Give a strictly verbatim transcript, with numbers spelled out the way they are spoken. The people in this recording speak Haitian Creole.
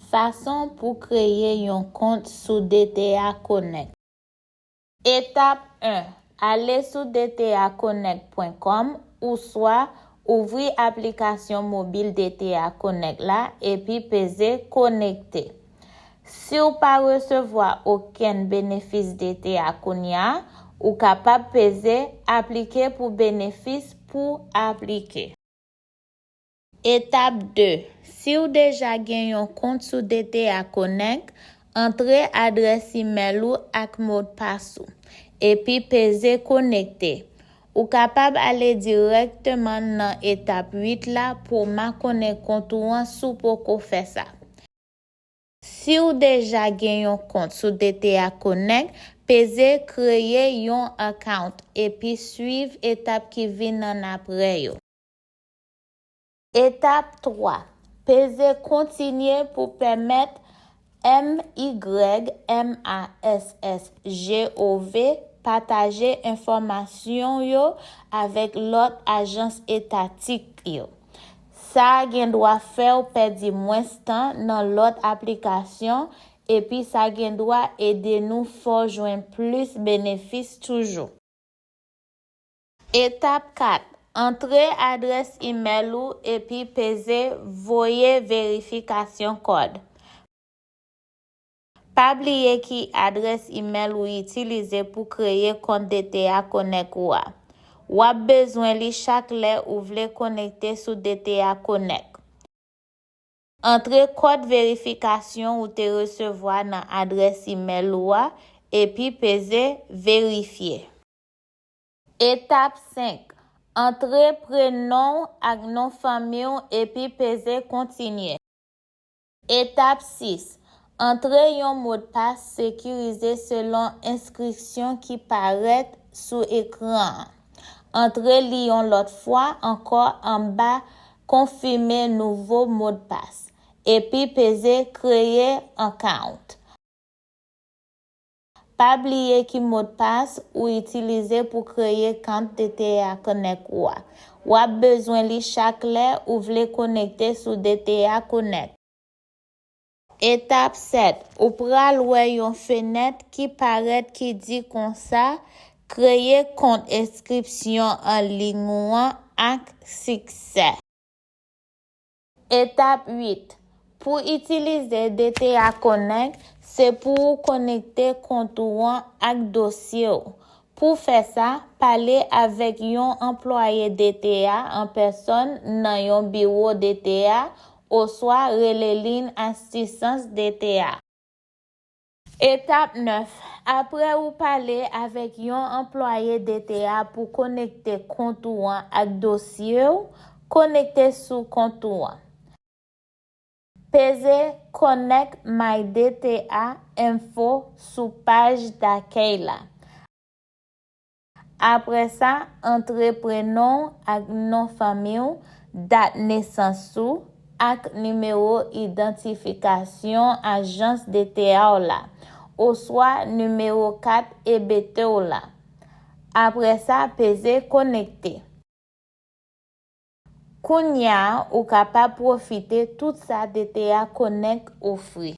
Fason pou kreye yon kont sou D T A Connect. Etap en, ale sou D T A Connect pwen com ouswa ouvri aplikasyon mobil D T A Connect la epi peze konekte. Si w pa resevwa okenn benefis D T A kounye a, ou kapab peze aplike pou benefis pou aplike. Etap de, si w deja gen yon kont sou D T A Connect, antre adrès imèl ou ak modpas ou, epi peze konekte. Ou kapab ale dirèkteman nan etap uit la pou w makonnen kont ou an si w poko fè sa. Si w deja gen yon kont sou D T A Connect, peze kreye yon account epi swiv etap ki vin annapre yo. Etap twa, peze kontinye pou pèmèt M Y M A S S G O V pataje enfòmasyon yo avèk lòt ajans etatik yo. Sa a gen dwa fè w pèdi mwens tan nan lòt aplikasyon, epi sa gen dwa ede nou fè w jwenn plis benefis toujou. Etap kat, antre adrès imèl ou epi peze voye verifikasyon kòd. Pa bliye ki adrès imèl ou itilize pou kreye kont D T A Connect ou a. W ap bezwen li chak lè ou vle konekte sou D T A Connect. Antre kòd verifikasyon ou te resevwa nan adrès imèl ou a, epi peze verifye. Etap senk, antre prenon w ak non fanmi w epi peze kontinye. Etap sis, antre yon modpas sekirize selon enstriksyon ki parèt sou ekran an. Antre li yon lòt fwa ankò anba Konfime nouvo modpas, epi peze Kreye Account. Pa bliye ki modpas ou itilize pou kreye kont D T A Connect ou a. W ap bezwen li chak lè ou vle konekte sou D T A Connect. Etap sèt, ou pral wè yon fenèt ki parèt ki di konsa, Kreye kont enskripsyon an liy ou an ak siksè. Etap uit, pou itilize D T A Connect, se pou ou konekte kont ou an ak dosye w. Pou fè sa, pale avèk yon anplwaye D T A an pèsòn nan yon biwo D T A oswa rele liy asistans D T A. Etap nèf, apre ou pale avèk yon anplwaye D T A pou konekte kont ou an ak dosye w, konekte sou kont ou an. Peze Connect My D T A Info sou paj dakèy la. Apre sa, antre prenon w ak non fanmi w, dat nesans ou, ak nimewo idantifikasyon ajans D T A w la, oswa nimewo kat E B T w la. Apre sa, peze Konekte. Kounye a, ou kapab pwofite tout sa D T A Connect ofri.